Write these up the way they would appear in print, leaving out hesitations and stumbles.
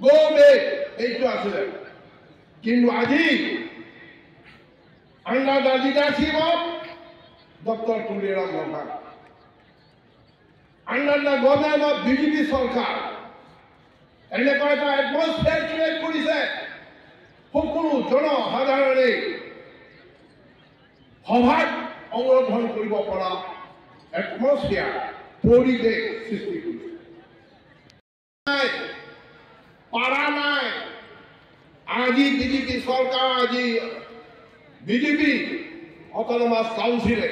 গ' বেক এইটো আছিলে। কিন্তু আজি under the leadership of Doctor Tuliram Ronghang, under the government of BJP চৰকাৰ, এনেকুৱা এটা এটমছফিয়াৰ ক্ৰিয়েট কৰিছে, সকলো জনসাধাৰণে সভাত অংশগ্ৰহণ কৰিব পৰা এটমছফিয়াৰ, পৰিৱেশ সৃষ্টি কৰিছে। পাৰা নাই। আজি বিজেপি চৰকাৰ, আজি বিজেপি অট'নমাছ কাউন্সিলে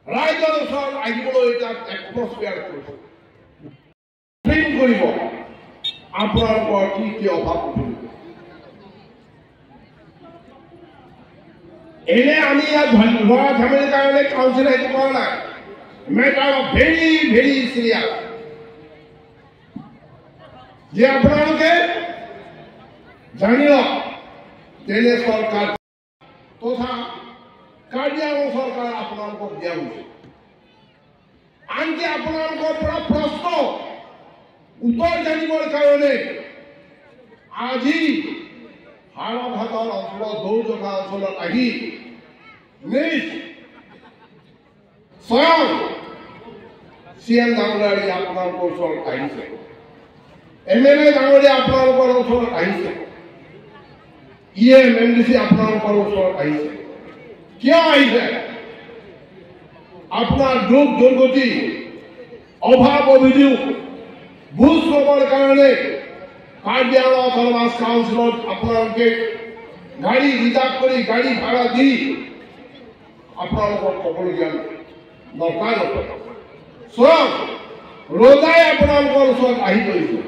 ৰাইজৰ ওচৰত আহিবলৈ এটা এটমছফিয়াৰ কৰিছে। কৰিব আপোনালোকৰ কি কি অভাৱ অভিযোগ এনে আমি ইয়াত ল'ৰা ধেমালিৰ কাৰণে কাউন্সিলে সেইটো কৰা নাই। Matter of very very serious যে আপোনালোকে জানি লওক, তেনে চৰকাৰ তথা কাৰ্বি আংলং চৰকাৰ আপোনালোকক দিয়া হৈছে। আনকি আপোনালোকৰ পৰা প্ৰশ্ন উত্তৰ জানিবৰ কাৰণে আজি হাওৰাঘাটৰ অঞ্চলত, দৌজখা অঞ্চলত আহি নিজ স্বয়ং চি এম ডাঙৰীয়া আপোনালোকৰ ওচৰত আহিছে, এম এল এ ডাঙৰীয়া আপোনালোকৰ ওচৰত আহিছে, E M M D C আপোনালোকৰ ওচৰত আহিছে। কিয় আহিছে? আপোনাৰ দুখ দুৰ্গতি, অভাৱ অভিযোগ বুজ ল'বৰ কাৰণে কাৰ্বি আংলং অট'নমাছ কাউন্সিলত আপোনালোকে গাড়ী ৰিজাৰ্ভ কৰি, গাড়ী ভাড়া দি আপোনালোকক ক'বলগীয়া দৰকাৰ নপৰে। স্বয়ং ৰজাই আপোনালোকৰ ওচৰত আহি পৰিছে,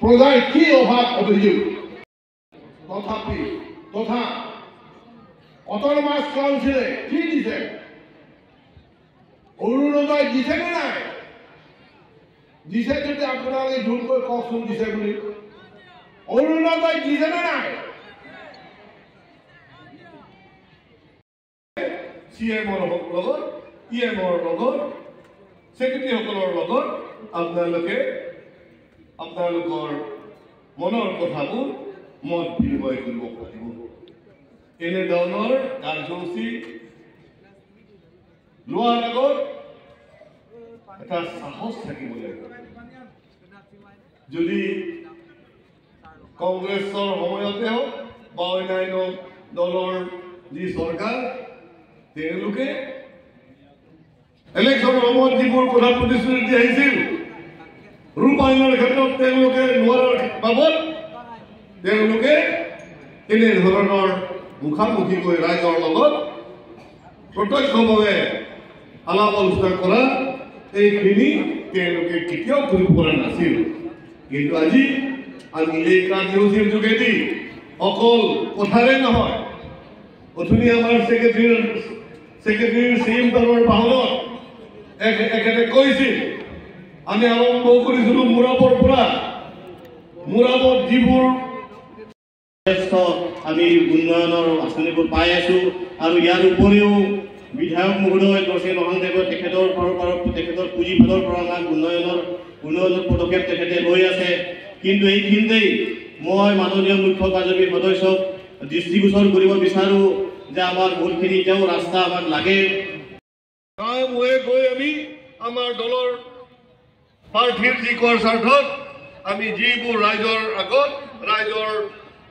প্ৰজাৰ কি অভাৱ অভিযোগ। তথাপি তথা অট'নমাছ কাউন্সিলে কি দিছে? অৰুণোদয় দিছে নে নাই? দিছে যদি আপোনালোকে জোৰকৈ কওকচোন দিছে বুলি। অৰুণোদয় দিছে নে নাই? চি এমৰ লগত, ই এমৰ লগত, ছেক্ৰেটাৰীসকলৰ লগত আপোনালোকে আপোনালোকৰ মনৰ কথাবোৰ মত বিনিময় কৰিব পাৰিব। এনেধৰণৰ কাৰ্যসূচী লোৱাৰ আগত এটা সাহস থাকিব লাগিব। যদি কংগ্ৰেছৰ সময়তে হওক বা অন্যান্য দলৰ যি চৰকাৰ, তেওঁলোকে ইলেকশ্যনৰ সময়ত যিবোৰ কথা প্ৰতিশ্ৰুতি দি আহিছিল, ৰূপায়ণৰ ক্ষেত্ৰত তেওঁলোকে নোৱাৰাৰ বাবদ তেওঁলোকে এনেধৰণৰ মুখামুখিকৈ ৰাইজৰ লগত প্ৰত্যক্ষভাৱে আলাপ আলোচনা কৰা এইখিনি তেওঁলোকে কেতিয়াও কৰিব পৰা নাছিল। কিন্তু আজি আমি এই কাৰ্যসূচীৰ যোগেদি অকল কথাৰে নহয়, অথনি আমাৰ ছেক্ৰেটাৰীৰ চিএম বাহনত এখেতে কৈছিল, আমি আৰম্ভ কৰিছিলোঁ মূৰাবৰ পৰা, মূৰাবত যিবোৰ যথেষ্ট আমি উন্নয়নৰ আঁচনিবোৰ পাই আছোঁ। আৰু ইয়াৰ উপৰিও বিধায়ক মহোদয় দৰ্শী ৰহাংদেৱে তেখেতৰ ফালৰ পৰা, তেখেতৰ পুঁজি ফালৰ পৰা আমাক উন্নয়নৰ পদক্ষেপ তেখেতে লৈ আছে। কিন্তু এইখিনিতেই মই মাননীয় মুখ্য কাৰ্যবাহী সদস্যক দৃষ্টিগোচৰ কৰিব বিচাৰোঁ যে আমাৰ বহুতখিনি এতিয়াও ৰাস্তা আমাক লাগে। গাঁৱে ভূঞে গৈ আমি আমাৰ দলৰ প্ৰাৰ্থীৰ যি কোৱাৰ স্বাৰ্থত আমি যিবোৰ ৰাইজৰ আগত, ৰাইজৰ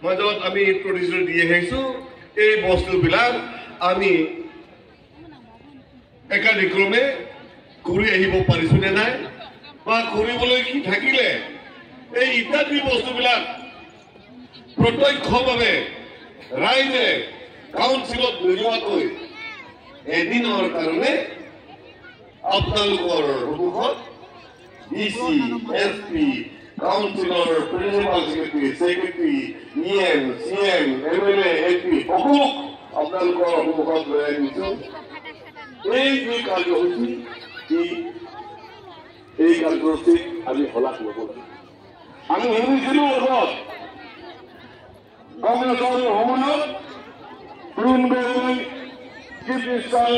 মাজত আমি প্ৰতিশ্ৰুতি দি আহিছোঁ, এই বস্তুবিলাক আমি একাদিক্ৰমে কৰি আহিব পাৰিছোঁ নে নাই, বা কৰিবলৈ কি থাকিলে, এই ইত্যাদি বস্তুবিলাক প্ৰত্যক্ষভাৱে ৰাইজে কাউন্সিলত নোযোৱাকৈ এদিনৰ কাৰণে আপোনালোকৰ সন্মুখত D C, S P, counsellor principal secretary, secretary, E M, C M, M L A, M P সকলোক আপোনালোকৰ সন্মুখত লৈ আনিছোঁ। এই যি কাৰ্যসূচী, এই কাৰ্যসূচীক আমি শলাগ ল'ব লাগে। আমি শুনিছিলোঁ আগত কংগ্ৰেছৰ সময়ত তৰুণ গগৈ চিফ মিনিষ্টাৰ,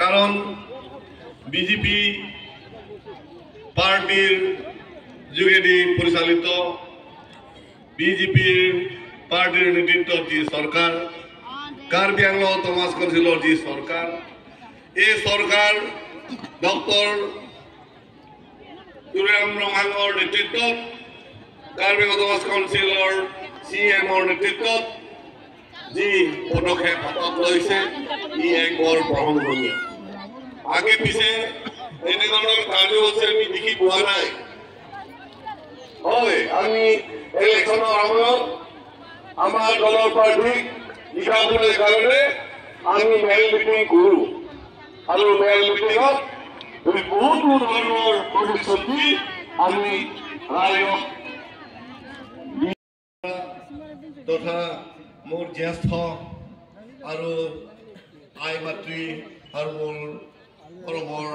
কাৰণ বিজেপি পাৰ্টীৰ যোগেদি পৰিচালিত বিজেপিৰ পাৰ্টীৰ নেতৃত্বত যি চৰকাৰ, কাৰ্বি আংলং অট'নমাছ কাউন্সিলৰ যি চৰকাৰ, এই চৰকাৰ ডক্টৰ তুলিৰাম ৰংহাঙৰ নেতৃত্বত, কাৰ্বি অট'নমাছ কাউন্সিলৰ চি এমৰ নেতৃত্বত যি পদক্ষেপ হাতত লৈছে, ই এক বৰ প্ৰশংসনীয়। আগে পিছে এনেধৰণৰ কাৰ্যসূচী আমি দেখি পোৱা নাই। হয়, আমি ইলেকশ্যনৰ সময়ত আমাৰ দলৰ প্ৰাৰ্থীক জিকাবলৈ কাৰণে আমি মেল মিটিং কৰোঁ আৰু মেল মিটিঙত বহুতো ধৰণৰ প্ৰতিশ্ৰুতি আমি ৰাইজক তথা মোৰ জ্যেষ্ঠ আৰু আই মাতৃ আৰু মোৰ পৰমৰ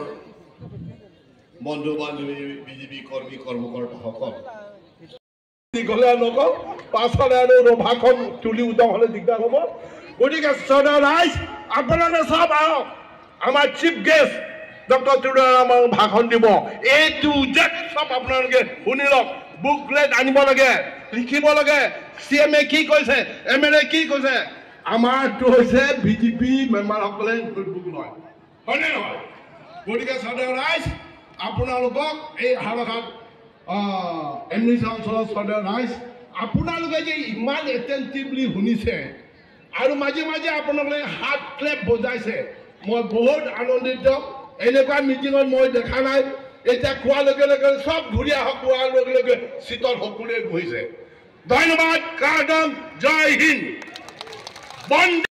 বন্ধু বান্ধৱী বিজেপি কৰ্মী কৰ্মকৰ্তাসকল, দীঘলীয়া নকওঁ, পাছত আৰু ৰভাখন তুলি উদং হ'লে দিগদাৰ হ'ব। গতিকে শ্ৰদ্ধা ৰাইজ, আপোনালোকে চব আহক, আমাৰ চিফ গেষ্ট ডক্টৰ তুলিৰাম ভাষণ দিব। এ টু জেড চব আপোনালোকে শুনি লওক। বুকলেট আনিব লাগে, লিখিব লাগে, চি এম এ কি কৈছে, এম এল এ কি কৈছে। আমাৰটো হৈছে বিজেপি মেম্বাৰসকলে বুক লয়, হয়নে নহয়? গতিকে শ্ৰদ্ধা ৰাইজ, আপোনালোকক এই হাওৰাঘাট এম ডি চি অঞ্চলৰ শ্ৰদ্ধা ৰাইজ, আপোনালোকে যে ইমান এটেনটিভলি শুনিছে আৰু মাজে মাজে আপোনালোকে হাত ক্লেপ বজাইছে, মই বহুত আনন্দিত। এনেকুৱা মিটিঙত মই দেখা নাই। এতিয়া কোৱাৰ লগে লগে চব ঘূৰি আহক, কোৱাৰ লগে লগে চিটত সকলোৱে বহিছে। ধন্যবাদ। কাৰ্ডন, জয় হিন্দ, বন্দে।